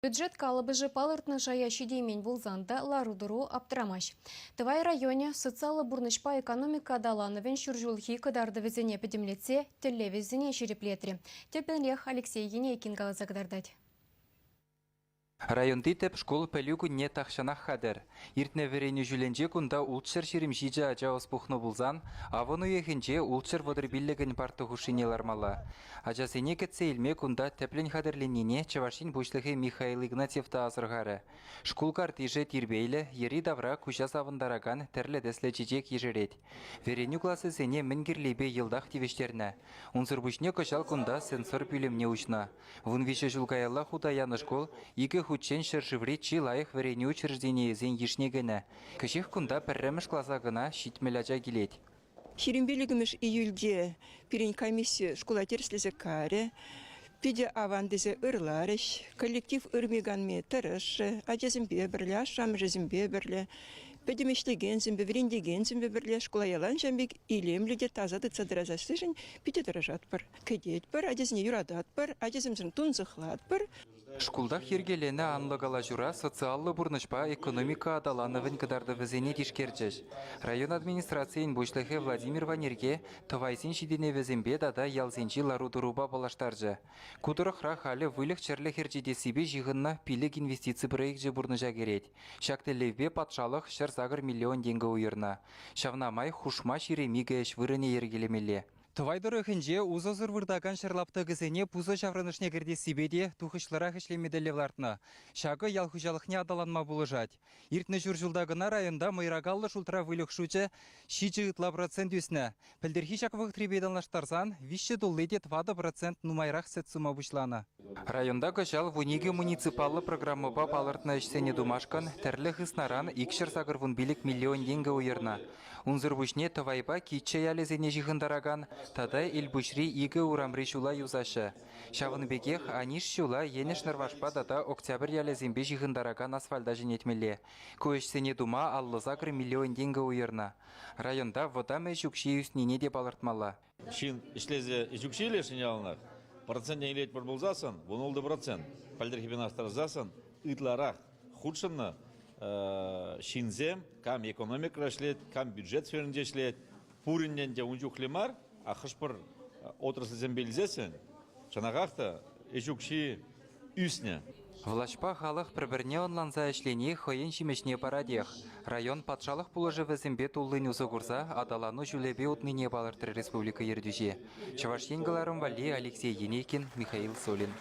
Бюджет калӑпӑшӗ палӑртнӑ шая ҫитеймен пулсан та лару-тӑру аптӑрамасть. Тӑвай районӗ социаллӑ пурнӑҫпа экономика аталанӑвӗн ҫур ҫулхи кӑтартӑвӗсене пӗтӗмлетсе тӗллевӗсене ҫирӗплетрӗ. Тӗплӗнрех Алексей Енейкин каласа кӑтартать. Районти тӗп шкул пӗлӳ кунне тахҫанах хатӗр. Иртнӗ вӗренӳ ҫулӗнче кунта 627 ача ӑс пухнӑ пулсан, авӑн уйӑхӗнче 635-ӗн парта хушшине лармалла. Ачасене кӗтсе илме кунта тӗплӗн хатӗрленнине Чӑваш Ен Пуҫлӑхӗ Михаил Игнатьев та асӑрхарӗ. Шкул картишӗ тирпейлӗ, йӗри-тавра куҫа савӑнтаракан тӗрлӗ тӗслӗ чечек ешерет. Вӗренӳ класӗсене мӗн кирлипе йӑлтах тивӗҫтернӗ. Унсӑр пуҫне кӑҫал кунта сенсор пӳлӗмне уҫнӑ. 13 ҫул каялла хута янӑ шкул икӗ хутчен ҫӗршыври чи лайӑх вӗренӳ учрежденийӗсен йышне кӗнӗ. Кӗҫех кунта пӗрремӗш класа кӑна 70 ача килет. 25-мӗш июльте пирӗн комисси шкула тӗрӗслесе карӗ. Питӗ аван тесе ырларӗҫ. Коллектив ырми-канми тӑрӑшрӗ. Ачасемпе пӗрле, ашшӗ-амӑшӗсемпе пӗрле, пӗтӗм ӗҫлекенсемпе, вӗрентекенсемпе пӗрле шкула ялан ҫавӑн пек илемлӗ те таса тытса тӑрасассишӗн питӗ тӑрӑшатпӑр. Кӗтетпӗр, ачасене юрататпӑр, ачасемшӗн тунсӑхлатпӑр. Шкултах йӗркеленӗ анлӑ калаҫура социаллӑ пурнӑҫпа экономика аталанӑвӗн кӑтартӑвӗсене тишкерчӗҫ. Район администрацийӗн пуҫлӑхӗ Владимир Ванерке тӑвайсен ҫитӗнӗвӗсемпе тата ялсенчи лару-тӑрупа паллаштарчӗ. Ку тӑрӑхра халӗ выльӑх-чӗрлӗх ӗрчетессипе ҫыхӑннӑ пилӗк инвестици проекчӗ пурнӑҫа кӗрет. Ҫак тӗллевпе патшалӑх 108 миллион тенкӗ уйӑрнӑ. Ҫавна май хушма 22 ӗҫ вырӑнӗ йӗркелемелле. Тӑвай тӑрӑхӗнче усӑсӑр выртакан ҫӗр лаптӑкӗсене пусӑ ҫаврӑнӑшне кӗртессипе те тухӑҫлӑрах ӗҫлеме тӗллев лартнӑ. Ҫакӑ ял хуҫалӑхне аталанма пулӑшать. Иртнӗ ҫур ҫулта кӑна районта мӑйракаллӑ шултра выльӑх шучӗ 7 ытла процент ӳснӗ. Пӗлтӗрхи ҫак вӑхӑтрипе танлаштарсан виҫҫӗ тулли те 4% нумайрах сӗт сума пуҫланӑ. Районта кӑҫал 12 муниципаллӑ программӑпа палӑртнӑ ӗҫсене тумашкӑн тӗрлӗ хыснаран 285 миллион тенкӗ уйӑрнӑ. Унсӑр пуҫне Тӑвайпа Киччӗ ялӗсене ҫыхӑнтаракан тата Элпуҫри икӗ урамри ҫула юсаҫҫӗ. Ҫавӑн пекех Аниш ҫула Енӗш Нӑрвашпа тата Октябрь ялӗсемпе ҫыхӑнтаракан асфальта ҫӗнетмелле. Ку ӗҫсене тума 58 миллион тенкӗ уйӑрнӑ. Районта вӑтам ӗҫ укҫи ӳснине те палӑртмалла. Ҫын ӗҫлесе ӗҫ укҫи илесшӗн яланах. Процентне илетпӗр пулсассӑн, 16%. Пӗлтӗрхипе танлаштарсассӑн ытларах хутшӑннӑ ҫынсем, кам экономикӑра ӗҫлет, кам бюджет сферинче ӗҫлет, пуриннен те ун чухлӗ мар, а хӑш-пӗр отрасльсемпе илсессӗн, чӑнахах та ӗҫ укҫи ӳснӗ. Влаҫпа халӑх пӗр-пӗрне ӑнланса ӗҫлени хӑйӗн ҫимӗҫне паратех. Район патшалӑх пулӑшӑвӗсемпе туллин усӑ курса аталану ҫулӗпе утнине палӑртрӗ республика ертӳҫи. Чӑваш Ен кӑларӑм валли Алексей Енейкин, Михаил Солин.